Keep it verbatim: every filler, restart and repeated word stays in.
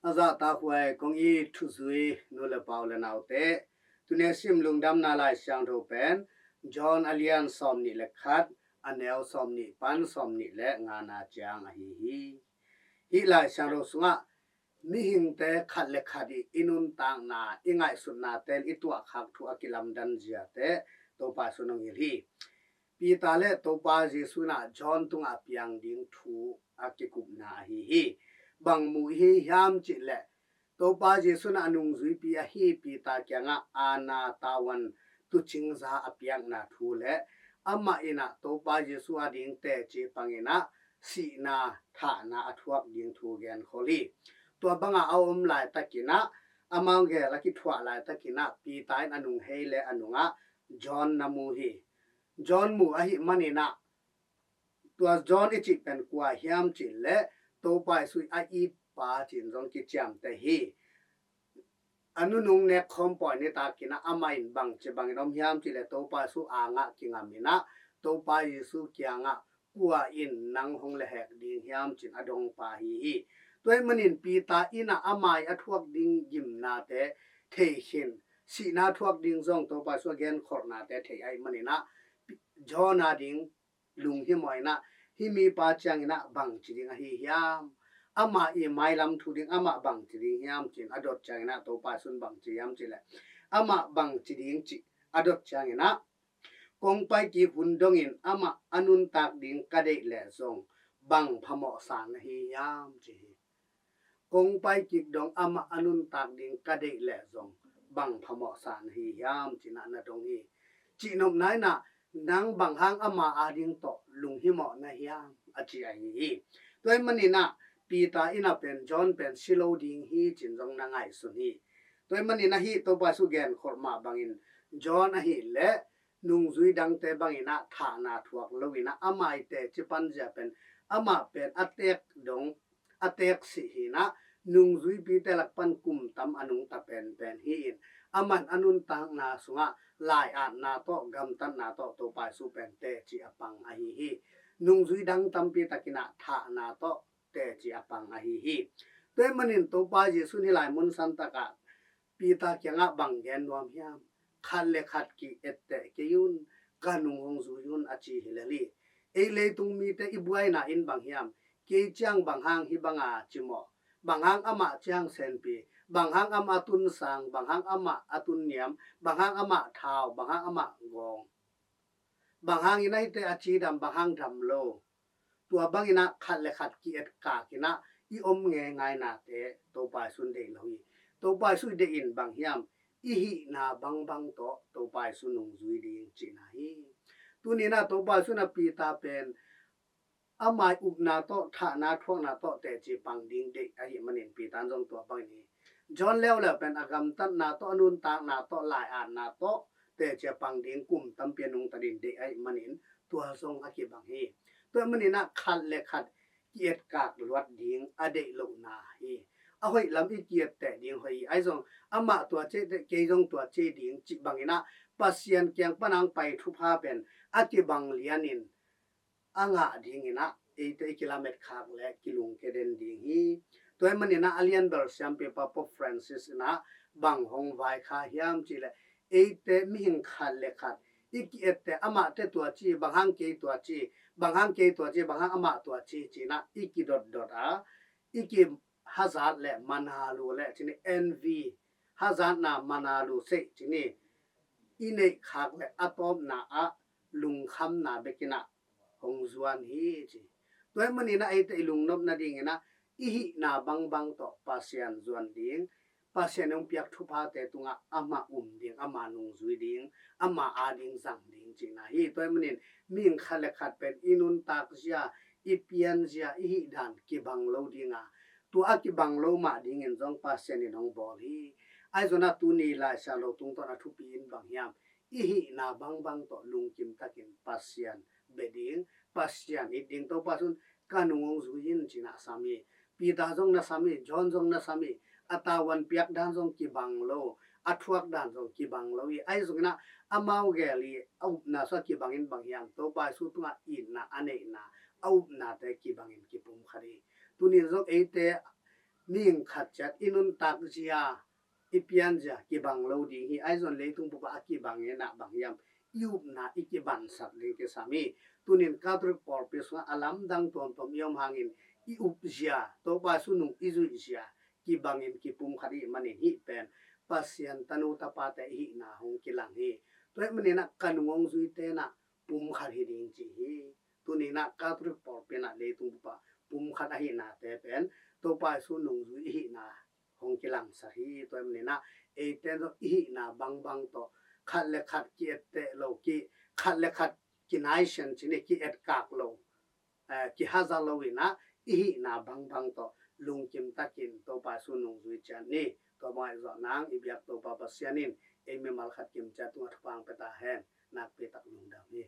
A zahtakhuai kong it thuzui nu le pa u le naute, tuni a sim Lungdamna Lai Siangtho pen John a lian sawmnih le khat, a neu sawmnih pan sawmnih le ngana ciang ahi hi. Hih Lai Siangtho sungah mihingte khat le khat i i nuntakna, i ngaihsutnate in i tuahkhak thu a kilamdan ziate Topa Jesuh in hong hilh hi. Peter le Topa Jesuh in ah John tungah a piang ding thu a kikupna ahi hi. Bang mu i hi hiam cih leh, Topa Jesuh in ah a nungzuipi ahi Peter kiangah aana, tavuan, tuucing za a piakna thu le amah in ah Topa Jesuh ading teci pangin ah sihna, thahna a thuak ding thu genkhol hi. Tua bangah a om laitakin ah, amau gel a kithuah laitakin ah Peter in a nung hei le a nungah John na mu hi. John mu ahih manin ah, tua John i cih pen kua hiam cih leh, Topa Jesuh i a itpa ci-in zong kiciamteh hi. A nunung nek khawm pawi nitakin ah amah in bangci bangin om hiam cih leh, Topa Jesuh angah kingamin ah Topa Jesuh kiangah kua in nang hong lehhek ding hiam ci-in a dongpa ahi hi. Tua ahih manin Peter in ah ama i a thuak ding gimnate thei khin, sihna thuak ding zong Topa Jesuh a genkholhnate thei ahih manin ah John ading lunghimawh in ah, hih mipa ciangin ah bangci ding ahi hiam? Amah i mailam thu ding amah bangci ding hiam ci-in a dot ciangin ah Topa Jesuh in bangci hiam cih leh, amah bangci ding cih a dot ciangin ah, kong pai kik hun dongin amah a nuntak ding ka deih leh zong bang phamawhsa na hi hiam ci hi. Kong pai kik dong amah a nuntak ding ka deih leh zong bang phamawhsa na hi hiam ci-in ah na dong hi. Cihnopna in ah, nang bang hang ama ading tawh lunghimawh na hiam a ci ahi hi. Tua ahih manin ah Peter in ah pen John pen si lo ding hi ci-in zong na ngaihsun hi. Tua ahih manin ah hih Topa Jesuh genkholh mah bangin John ahih leh nungzui dangte bangin ah thahna thuak loin ah ama i teci panzia pen amah pen a teek dong, a teek sih hi-in ah, nungzuipite lak pan kum tam a nungta penpen hi-in, amah in a nuntakna sungah lai-atna tawh, gamtatna tawh Topa Jesuh pen teci a pang ahi hi. Nungzui dang tampi takin ah thahna tawh teci a pang ahi hi. Tua ahih manin Topa Jesuh in hih lai mun santak ah Peter kiangah bang gen nuam hiam? Khat le khat ki-etteh kei un, ka nung hong zui un a ci hi lel hi. Ei leitung mite i buaina in bang hiam? Kei ciang bang hang hih banga cimawh, bang hang amah ciang senpi, bang hang amah a tun sang, bang hang amah a tun niam, bang hang amah thau, bang hang amah gawng, bang hangin a hihte a cidam, bang hang dam lo. Tua bangin ah khat le khat ki-etkak in ah i om ngeingainate Topa Jesuh in deih lo hi. Topa Jesuh i deih in bang hiam? I hihna bangbang tawh Topa Jesuh nungzui ding cihna hi. Tuni in ah Topa Jesuh in ah Peter pen ama i upna tawh, thahna thuakna tawh teci pang ding deih ahih manin Peter in zong tua bangin hi. John leuleu pen a gamtatna tawh, a nuntakna tawh, lai-atna tawh teci a pang ding, kum tampi a nungta ding deih ahih manin tua zong a kibang hi. Tua ahih manin ah khat le khat ki-etkak luat ding a deih lohna hi. A hoih lam i ki-etteh ding hoih hi. Ahi zong amah tua ci teh kei zong tua ci ding cih bangin ah Pasian kiang pan hong pai thupha pen a kibang lianin a ngah dingin ah eite i kilametkhak le kilungkia den ding hi. Tua ahih manin ah a lianbel siampipa Pope Francis in ah bang hong vaikhak hiam cih leh, eite mihing khat le khat i ki-etteh, amahte tua ci, bang hang kei tua ci, bang hang kei tua ci, bang hang amah tua ci ci-in ah i kidotdot a, i kihazat le manalu le ci-in, envy, hazatna, manalu, seih ci-in i neihkhak le a tawpna ah lungkhamna bekin ah hong zuan hi ci. Tua ahih manin ah eite i lungnop nadingin ah i hihna bangbang tawh Pasian zuan ding, Pasian hong piak thuphate tungah amah um ding, amah nungzui ding, amah ading zang ding cihna hi. Tua ahih manin mihing khat le khat pen i nuntak zia, i pian zia, i hih dan kibang lo ding a, tua a kibang lo mah dingin zong Pasian in hong bawl hi. Ahi zongin ah tuni Lai Siangtho tungtawn a thupi in bang hiam? I hihna bangbang tawh lungkim takin Pasian bia ding, Pasian it ding. Topa Jesuh in ka nung hong zui in ci-in ah sam hi. Peter zong na sam hi, John zong na sam hi. A tavuan piak dan zong kibang lo, a thuak dan zong kibang lo hi. Ahi zongin ah amau gel i a upna sungah kibangin bang hiam? Topa Jesuh tungah itna a neihna, a upnate kibangin kipumkhat hi. Tuni in zong eite mihing khat ciat i nuntak zia, i pian zia kibang lo ding hi. Ahi zong leitung bup ah a kibang in ah bang hiam, i upna i kibansak ding kisam hi. Tunin Catholic pawlpi sungah a lamdang tuamtuam i om hangin i up zia, Topa Jesu nung i zuih zia kibangin kipumkhat i hih manin hih pen Pasian tanu tapate i hihna hong kilang hi. Tua ahih manin ah ka nung hong zuite in ah pumkhat hi ding ci hi. Tunin ah Catholic pawlpi in ah leitung bup ah pumkhat ahihnate pen Topa Jesu nungzui i hihna hong kilangsak hi. Tua ahih manin ah eite zong i hihna bangbang tawh khat le khat ki-etteh lo, ki, khat le khat kinaisian cih ni, ki-etkak lo, eh, kihaza lo in ah i hihna bangbang tawh lungkim takin Topa Jesu nungzui ciat ni. Tua bang ahi zong nang i biak Topa Pasian in ei mimal khat kim ciat tungah thupha hong pia ta hen. Nakpi tak lungdam hi.